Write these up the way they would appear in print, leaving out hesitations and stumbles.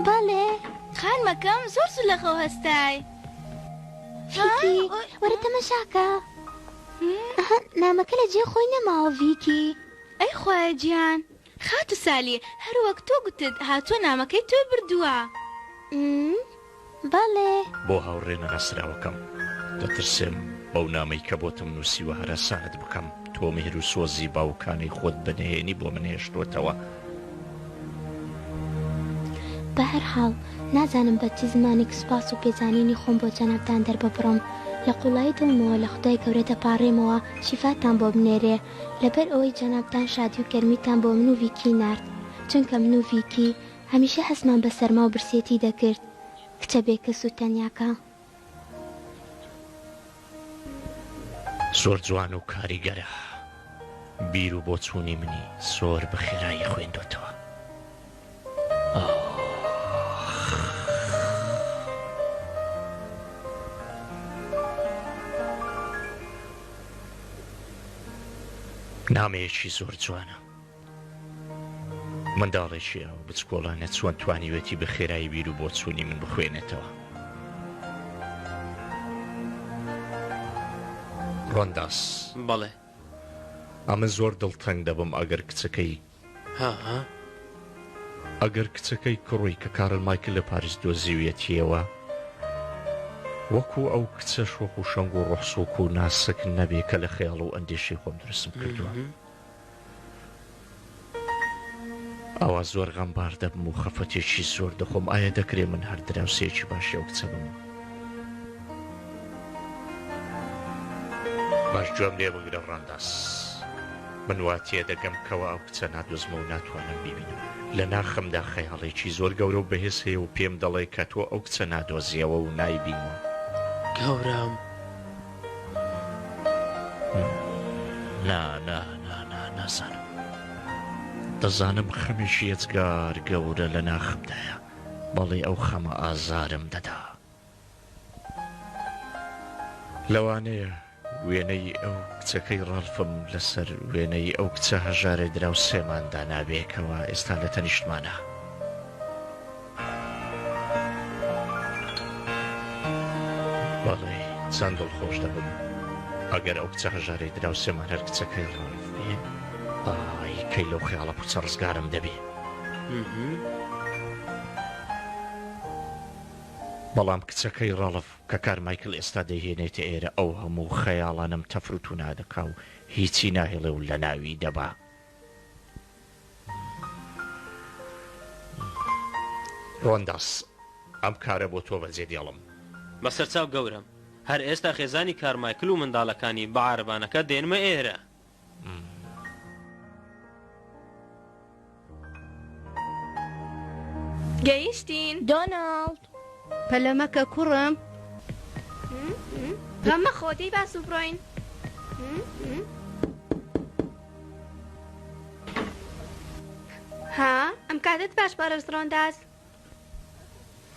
بەڵێ. خانمەکەم زۆر زوو لە خەو هەستای. ڤیکی، وەرە تەمەشاکە. نامەکە لە جێی خۆی نەماوە ڤیکی. ئەی خوایە گیان. خاتوو سالی، هەر وەک تۆ گوتت هاتووە نامەکەی تۆی بردووە. ئمم، بەڵێ. بۆ هاوڕێ نەناسراوەکەم. دەترسێم بەو نامەی کە بۆتم نووسیوە هەراسانت بکەم. تۆ میهر و سۆزی باوکانەی خۆت بە نهێنی بۆ من هێشتۆتەوە. بەهەرحاڵ، نازانم بە چ زمانێک سوپاس و پێزانینی خۆم بۆ جەنابتان دەرببڕم. لە قووڵایی دڵمەوە لە خودای گەورە دەپاڕێمەوە شیفاتان بۆ بنێرێ. لەبەر ئەوەی جەنابتان شادی و گەرمیتان بۆ من و ڤیکی نارد. چونکە من و ڤیکی هەمیشە هەستمان بە سەرما و برسێتی دەکرد. کچە بێکەس و تەنیاکە. زۆر جوان و کاریگەرە. بیر و بۆچوونی منی زۆر بە خێرایی خوێندۆتەوە. ئاخ. نامەیەکی زۆر جوانە. منداڵێکی ئەو بچکۆڵانە چۆن توانیوێتی بە خێرایی بیر و بۆچوونی من بخوێنێتەوە؟ ڕۆنداس. بەڵێ. ئەمن زۆر دڵتەنگ دەبم ئەگەر کچەکەی. ها ها. ئەگەر کچەکەی کڕۆی کە کارل مایکل لە پاریس دۆزیویەتییەوە وەکوو ئەو کچە شۆخ و شەنگ و ڕۆحسووک و ناسک نەبێ کە لە خەیاڵ و ئەندێشەی خۆم دروستم کردووە. ئەوا زۆر غەمبار دەبم و خەفەتێکی زۆر دەخۆم، ئایا دەکرێ من هەر دراوسێیەکی باشی ئەو کچە بم؟ باش گوێم لێ بگرە ڕانداس، من وا تێدەگەم کەوا ئەو کچە نادۆزمە و ناتوانم بیبینم، لە ناخمدا خەیاڵێکی زۆر گەورە و بەهێز هەیە و پێم دەڵێ کە تۆ ئەو کچە نادۆزیەوە و نایبینمەوە. گەورەم. نا نا نا نا نازانم. دەزانم خەمێکی ئێجگار گەورە لە ناخمدایە، بەڵێ ئەو خەمە ئازارم دەدا. لەوانەیە وێنەی ئەو کچەکەی ڕاڵفم لەسەر وێنەی ئەو کچە هەژارەی دراوسێمان دانابێ کەوا ئێستا لە تەنیشتمانە. بەڵێ چەند دڵخۆش دەبم ئەگەر ئەو کچە هەژارەی دراوسێمان هەر کچەکەی ڕاڵف بێ. ئای کەی لەو خەیاڵە پوچە ڕزگارم دەبێ. بەڵام کچەکەی ڕاڵف کە کارمایکل ئێستا دەیهێنێتە ئێرە ئەو هەموو خەیاڵانەم تەفروتونا دەکا و هیچی ناهێڵێ و لەناوی دەبا. ڕۆنداس، ئەم کارە بۆ تۆ بەجێ دێڵم. بەسەرچاو گەورەم، هەر ئێستا خێزانی کارمایکل و منداڵەکانی بە عارەبانەکە دێنمە ئێرە. گەیشتین. دۆناڵد. پەلە مەکە کوڕم. غەم مەخۆ، دەی با زوو بڕۆین. ها ئەم کاتەت باش بەڕێز ڕۆنداس.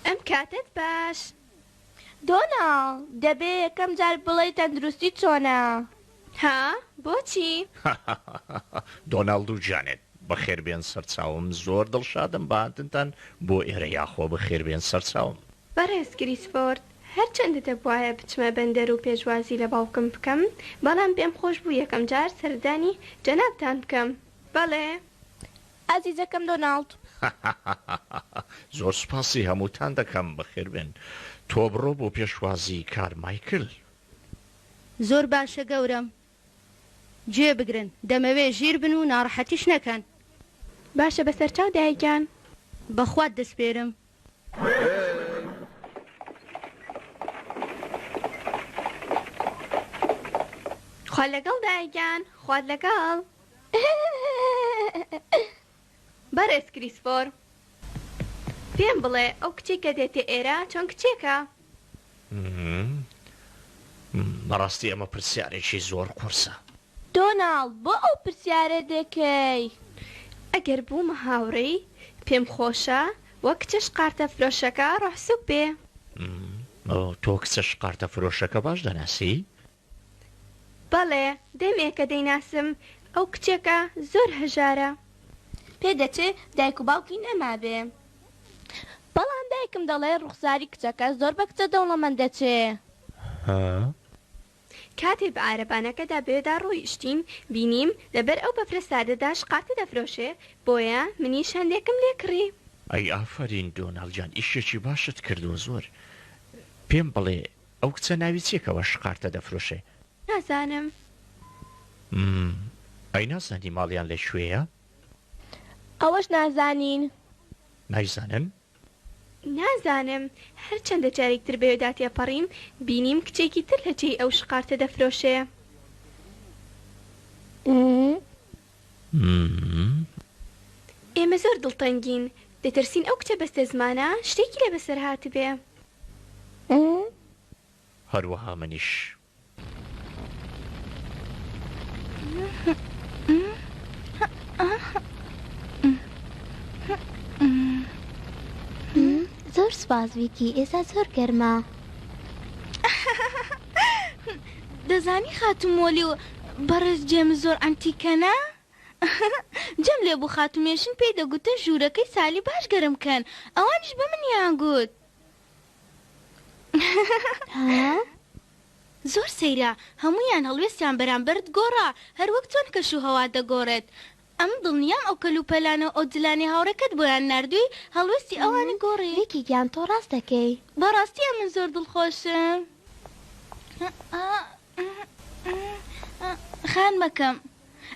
ئەم کاتەت باش. دۆناڵد، دەبێ یەکەم جار بڵێی تەندروستیت چۆنە؟ ها؟ بۆچی؟ دۆناڵد و جانێت، بەخێربێن سەرچاوم، زۆر دڵشادم بە هاتنتان بۆ ئێرە، یاخۆ بەخێربێن سەرچاوم. بەڕێز کریسفۆرد، هەرچەندە دەبوایە بچمە بەندەر و پێشوازی لە باوکم بکەم، بەڵام پێم خۆش بوو یەکەم جار سەردانی جەنابتان بکەم. بەڵێ. ئازیزەکەم دۆناڵد. زۆر سوپاسی هەمووتان دەکەم، بەخێربێن. تۆ بڕۆ بۆ پێشوازی کارمایکل. زۆر باشە گەورەم. گوێ بگرن، دەمەوێ ژیر بن و ناڕەحەتیش نەکەن. باشە بەسەرچاو دایە گیان. بە خوات دەسپێرم. خوات لەگەڵ دایە گیان، خوات لەگەڵ. بەڕێز کریسفۆر، پێم بڵێ ئەو کچەی کە دێتە ئێرە چۆن کچێکە؟ بەڕاستی ئەمە پرسیارێکی زۆر قورسە. دۆناڵد، بۆ ئەو پرسیارە دەکەی؟ ئەگەر بوومە هاوڕێی، پێم خۆشە وەک کچە شقارتە فرۆشەکە ڕۆحسووک بێ. تۆ کچە شقارتە فرۆشەکە باش دەناسی؟ بەڵێ، دەمێکە دەیناسم، ئەو کچێکە زۆر هەژارە. پێدەچێ دایک و باوکی نەمابێ. بەڵام. دایکم دەڵێ ڕوخساری کچەکە زۆر بە کچە دەوڵەمەند دەچێ. ها؟ کاتێ بە عارەبانەکەدا بەوێدا ڕۆیشتین، بینیم لەبەر ئەو بەفرە ساردەدا شقارتە دەفرۆشێ، بۆیە منیش هەندێکم لێ کڕی. ئەی ئافەرین دۆناڵ گیان ئیشێکی باشت کردووە زۆر. پێم بڵێ ئەو کچە ناوی چیە کە وا شقارتە دەفرۆشێ؟ نازانم. مم ئەی نازانی ماڵیان لە کوێیە؟ ئەوەش نازانین. نایزانن؟ نازانم، هەرچەندە جارێک تر بەوێدا تێپەڕیم، بینیم کچێکی تر لە جێی ئەو شقارتە دەفرۆشێ. ئێمە زۆر دڵتەنگین، دەترسین ئەو کچە بەستەزمانە شتێکی لێ بەسەر هاتبێ. هەروەها منیش. زۆر سوپاس ڤیکی، ئێستا زۆر گەرمە. دەزانی خاتوو مۆلی و بەڕێز جێمس زۆر عەنتیکەنە؟ جێم لێ بوو خاتوو مێشن پێی دەگوتن ژوورەکەی سالی باش گەرم کەن، ئەوانیش بە منیان گوت. ها؟ زۆر سەیرە هەموویان هەڵوێستیان بەرامبەرت گۆڕا هەروەک چۆن کەش و هەوا دەگۆڕێت ئەم دڵنیام ئەو کەلوپەلانە و ئەو جلانەی هاوڕێکەت بۆیان ناردووی هەڵوێستی ئەوانی گۆڕی. ڤیکی گیان تۆ ڕاست دەکەی. بەڕاستی ئەمن زۆر دڵخۆشم خانمەکەم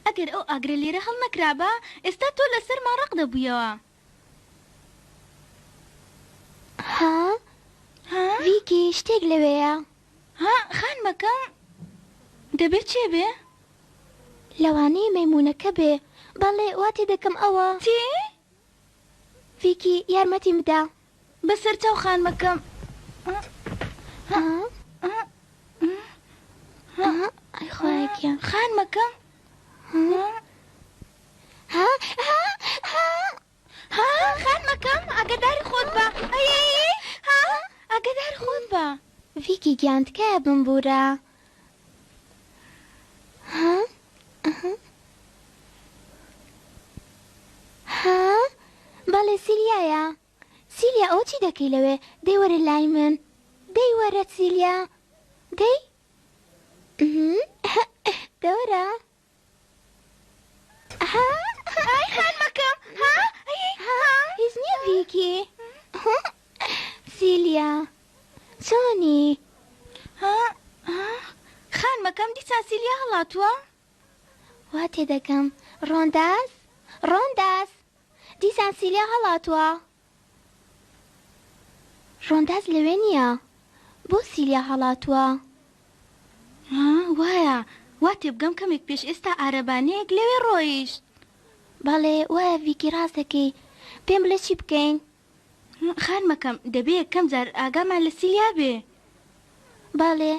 ئەگەر ئەو ئاگرە لێرە هەڵنەکرابا ئێستا تۆ لەسەرما ڕەق دەبوویەوە. ها؟ ڤیکی شتێک لەوێیە. ها خانمەکەم دەبێ چێ بێ؟ لەوانەیە مەیموونەکە بێ. بەڵێ وا تێدەگەم ئەوە. چی؟ ڤیکی یارمەتیم بدە. بەسەرچاو خانمەکەم. ها؟ ئای خوایە گیان. خانمەکەم. ها؟ ها ها ها ها خانمەکەم ئاگاداری خۆت بە ئەی ئەی ئەی ها ئاگاداری خۆت بە. ڤیکی گیان تکایە بمبورە ها ئەها ها بەڵێ سیلیایە سیلیا ئەوە چی دەکەی لەوێ دەی وەرە لای من دەی وەرە سیلیا دەی دەوەرە ها ئای خانمەکەم ها ها هیچ نییە ڤیکی سیلیا چۆنی؟ ها خانمەکەم دیسان سیلیا هەڵاتووە؟ وا تێدەگەم ڕۆنداس ڕۆنداس دیسان سیلیا هەڵاتووە ڕۆنداس لەوێ نییە بۆ سیلیا هەڵاتووە؟ ها وایە، وا تێبگەم کەمێک پێش ئێستا عارەبانەیەک لەوێ ڕۆیشت. بەڵێ وایە ڤیکی ڕاست دەکەی، پێم بڵێ چی بکەین؟ خانمەکەم دەبێ یەکەم جار ئاگامان لە سیلیا بێ. بەڵێ.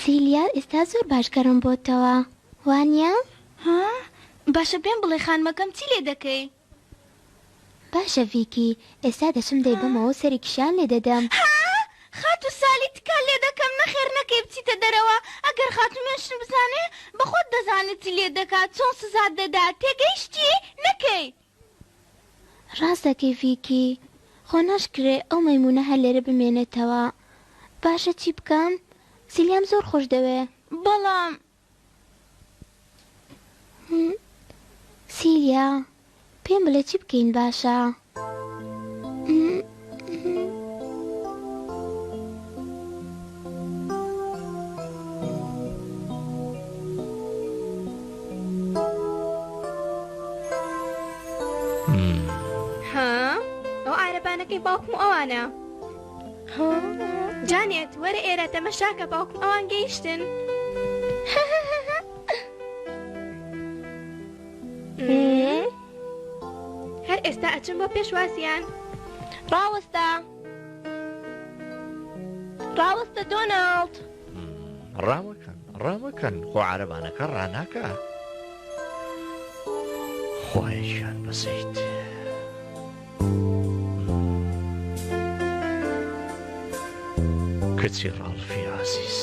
سیلیا ئێستا زۆر باش گەرم بۆتەوە وانییە؟ ها؟ باشە پێم بڵێ خانمەکەم چی لێ دەکەی؟ باشە ڤیکی ئێستا دەچم دەیبەمەوە و سەرێکیشیان لێ دەدەم. ها؟ خاتوو سالی تکات لێ دەکەم نەخێر نەکەی بچیتە دەرەوە ئەگەر خاتوو مێنشن بزانێ بەخۆت دەزانێ چی لێ دەکات چۆن سزات دەدات تێگەیشتی؟ نەکەی. ڕاست دەکەی ڤیکی خۆ ناشکرێ ئەو مەیمونە هەر لێرە بمێنێتەوە باشە چی بکەم سیلیام زۆر خۆش دەوێ. بەڵام. سیلیا پێم بڵێ چی بکەین باشە؟ ها ئەو عارەبانەکەی باوکم و ئەوانە جانێت وەرە ئێرە تەمەشاکە باوکم ئەوان گەیشتن. هەر ئێستا ئەچم بۆ پێشوازیان. ڕاوەستە ڕاوەستە دۆناڵد. ڕامەکەن ڕامەکەن خۆ عارەبانەکە ڕاناکا. خوایە گیان بەزەیت. کچی ڕاڵفی ئازیز.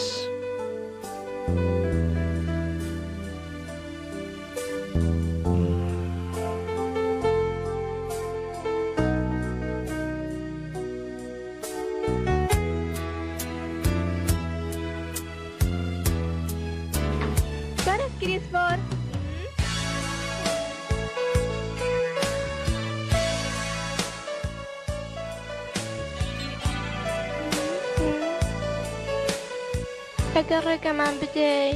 بەڕێز کریسفۆر. ئەگەر ڕێگەمان بدەی.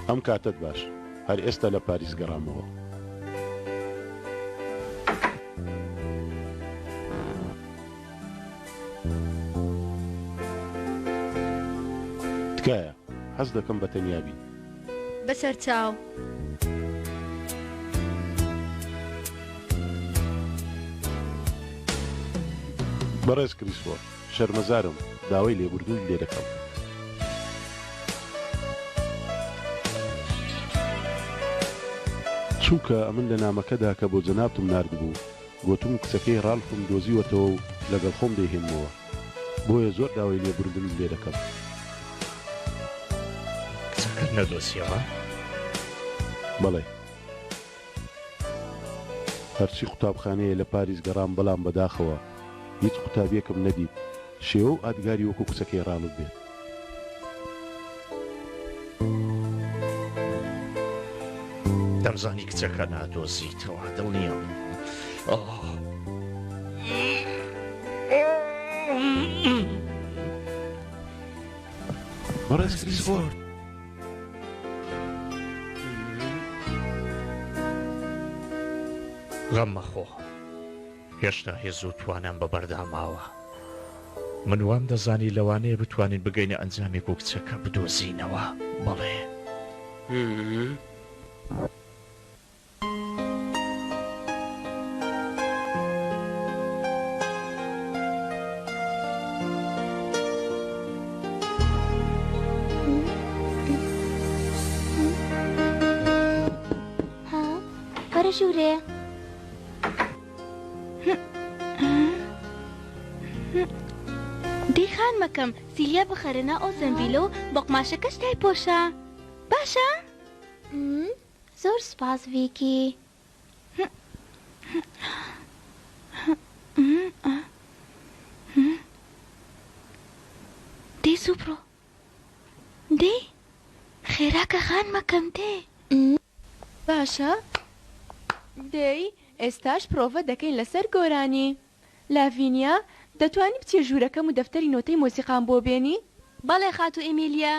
ئەم کاتەت باش هەر ئێستا لە پاریس گەڕامەوە. تکایە حەز دەکەم بە تەنیا بین. بەسەر چاو. بەڕێز کریسفۆر، شەرمەزارم، داوای لێبوردنت لێ دەکەم. چونکە ئەمن لە نامەکەدا کە بۆ جەنابتم ناردبوو، گۆتم کچەکەی ڕالفم دۆزیوەتەوە و لەگەڵ خۆم دەیهێنمەوە. بۆیە زۆر داوای لێبوردنت لێ دەکەم. کچەکەت نەدۆزیەوە؟ بەڵێ. هەرچی قوتابخانەیە لە پاریس گەڕام بەڵام بەداخەوە هیچ قوتابیەکم نەدیت شێوە و ئادگاری وەکو کچەکەی ڕاڵف بێت. دەمزانی کچەکە نادۆزیتەوە دڵنیام. بەڕێز کریسفۆرد. غەم مەخۆ. هێشتا هێز و توانام بە بەردا ماوە. من وام دەزانی لەوانەیە بتوانین بگەینە ئەنجامێک و کچەکە بدۆزینەوە. بەڵێ. ها وەرە ژوورێ. دەی خانمەکەم سیلیا بخەرە ناو ئەو زەمبیلە و بە قوماشەکەش دایپۆشە باشە؟ زۆر سوپاس ڤیکی. دەی زوو بڕۆ دەی خێراکە خانمەکەم دێ. باشە دەی ئێستاش پرۆڤە دەکەین لەسەر گۆرانی. لاڤینیا، دەتوانی بچیە ژوورەکەم و دەفتەری نۆتەی مۆسیقام بۆ بێنی؟ بەڵێ خاتوو ئیمیلیا.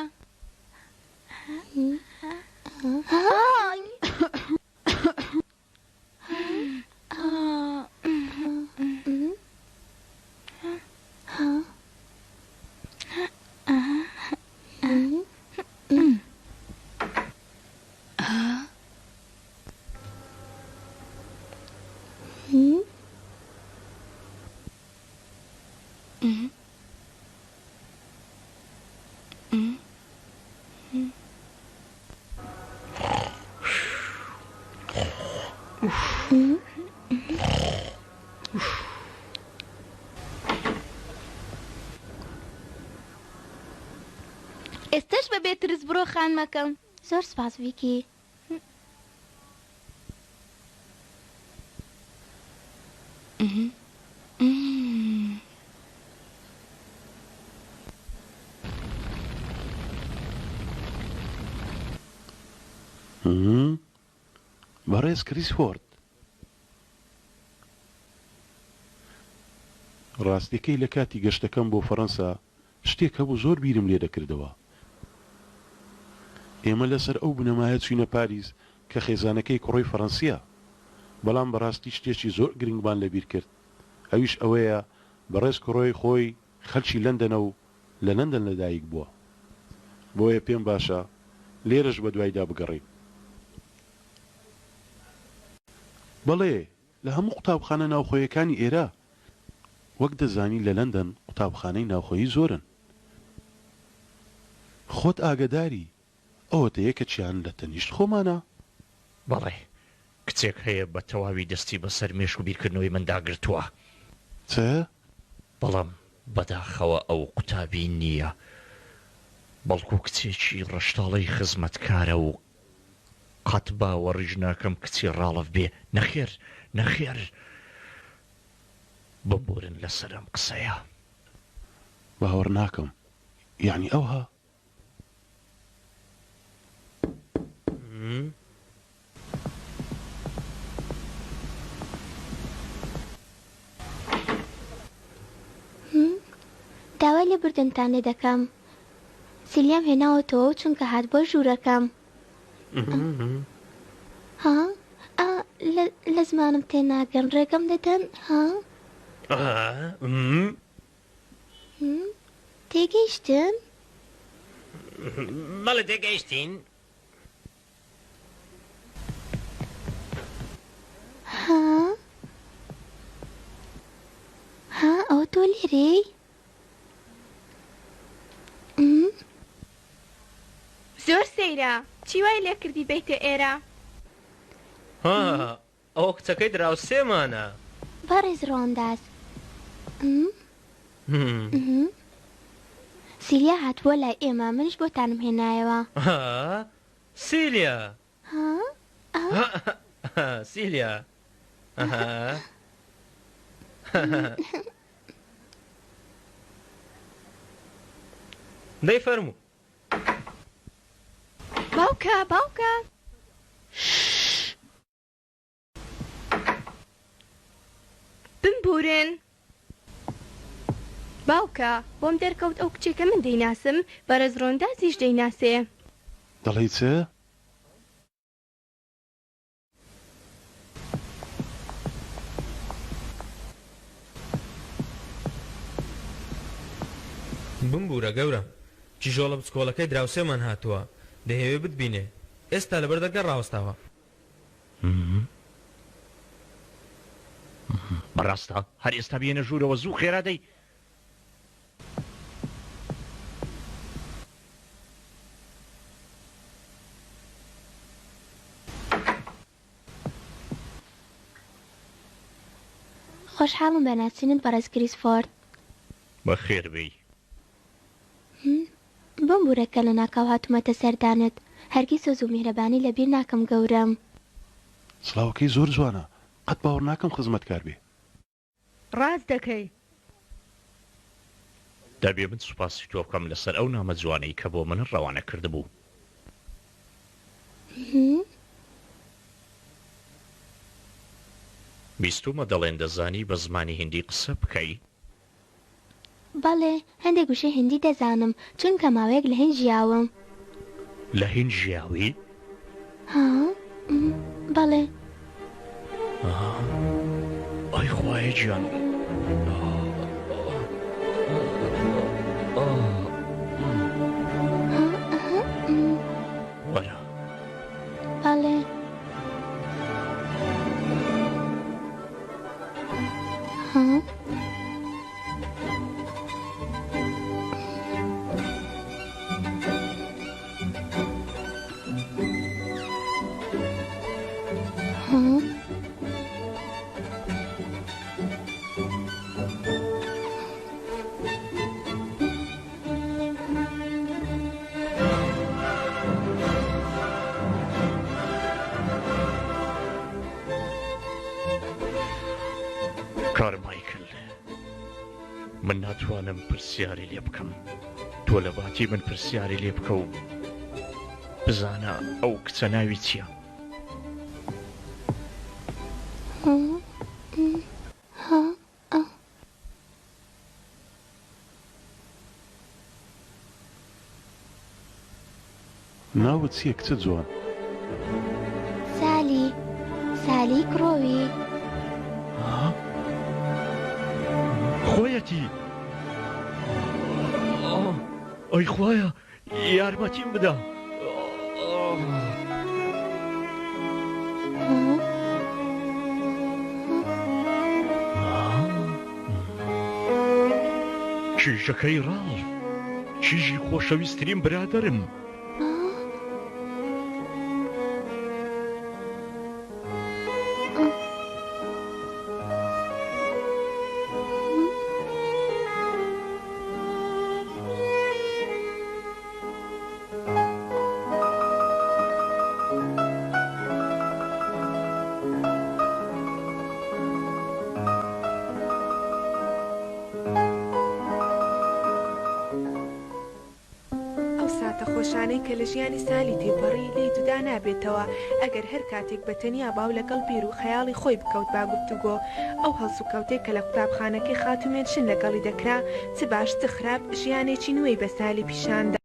ئێستاش بە بێ ترس بڕۆ خانمەکەم. زۆر سوپاس ڤیکی. بەڕێز کریسفۆرد، ڕاستیەکەی لە کاتی گەشتەکەم بۆ فەڕەنسا شتێک هەبوو زۆر بیرم لێ دەکردەوە. ئێمە لەسەر ئەو بنەمایە چووینە پاریس کە خێزانەکەی کوڕۆی فەڕەنسییە. بەڵام بەڕاستی شتێکی زۆر گرنگمان لەبیر کرد، ئەویش ئەوەیە بەڕێز کوڕۆی خۆی خەلکی لەندەنە و لە لەندەن لەدایک بووە. بۆیە پێم باشە. لێرەش بەدوایدا بگەڕێین. بەڵێ، لە هەموو قوتابخانە ناوخۆیەکانی ئێرە. وەک دەزانی لە لەندەن قوتابخانەی ناوخۆیی زۆرن. خۆت ئاگەداری، ئەوەتە یەکەکیان لە تەنیشت خۆمانە. بەڵێ، کچێک هەیە بە تەواوی دەستی بەسەر مێشک و بیرکردنەوەی مندا گرتووە. چ؟ بەڵام بەداخەوە ئەو قوتابی نییە، بەڵکو کچێکی ڕەشتاڵەی خزمەتکارە و قەت باوەڕیش ناکەم کچی ڕاڵف بێ، نەخێر، نەخێر، بمبورن لەسەر ئەم قسەیە. باوەڕ ناکەم، یەعنی ئەوها؟ داوای لێبوردنتان لێ دەکەم سیلیام هێناوەتەوە و چونکە هات بۆ ژوورەکەم ها ئا لە زمانم تێناگەن ڕێگەم دەدەن ها تێگەیشتن؟ بەڵێ تێگەیشتین. ها؟ ها ئەوە تۆ لێرەی؟ زۆر سەیرە چی وای لێکردی بێیتە ئێرە؟ ها ئەوە کچەکەی دراوسێمانە. بەڕێز ڕۆنداس سیلیا هاتبووە لای ئێمە منیش بۆتانم هێنایەوە. ها سیلیا. ها سیلیا. دەی فەرموو. باوکە باوکە. بمبورن باوکە بۆم دەرکەوت ئەو کچەی کە من دەیناسم بەڕێز ڕۆندازیش دەیناسێ. دەڵێی چ؟ بمبورە گەورەم، کیژۆڵە بچکۆڵەکەی دراوسێمان هاتووە، دەیهەوێ بتبینێ، ئێستا لەبەر دەرگا ڕاوەستاوە. بەڕاستە؟ هەر ئێستا بیێنە ژوورەوە زوو خێرا دەی. خۆشحاڵم بە ناسینت بەڕێز کریسفۆرد. بەخێربێی. بمبورە کە لەناکاو هاتوومەتە سەردانت. هەرگیز سۆز و میهرەبانی لەبیر ناکەم گەورەم. سڵاوەکەی زۆر جوانە قەت باوەڕ ناکەم خزمەتکار بێ. ڕاست دەکەی. دەبێ من سوپاسی تۆ بکەم لەسەر ئەو نامە جوانەی کە بۆ منت ڕەوانە کردبوو. بیستوومە دەڵێن دەزانی بە زمانی هیندی قسە بکەی؟ بەڵێ، هەندێک وشەی هیندی دەزانم، چونکە ماوەیەک لە هیند ژیاوم. لە هیند ژیاوی؟ ها، بەڵێ. ئای خوایە گیان. وەرە. بەڵێ. کارمایکل من ناتوانم پرسیاری لێ بکەم تۆ لە باتی من پرسیاری لێ بکە و بزانە ئەو کچە ناوی چییە؟ ناوت چیە کچە جوان؟ سالی سالی کڕۆوی. ها؟ خۆیەتی ئەی خوایە یارمەتیم بدە. کیژەکەی ڕاڵف، کیژی خۆشەویسترین برادەرم. ئەو ساتە خۆشانەی کە لە ژیانی سالی تێپەڕی لێی جودا نابێتەوە، ئەگەر هەر کاتێک بە تەنیا با و لەگەڵ بیر و خەیاڵی خۆی بکەوتبا گفتوگۆ، ئەو هەڵسوکەوتەی کە لە قوتابخانەکەی خاتوو مێنشن لەگەڵی دەکرا، چ باش چ خراپ، ژیانێکی نوێی بە سالی پیشان دا.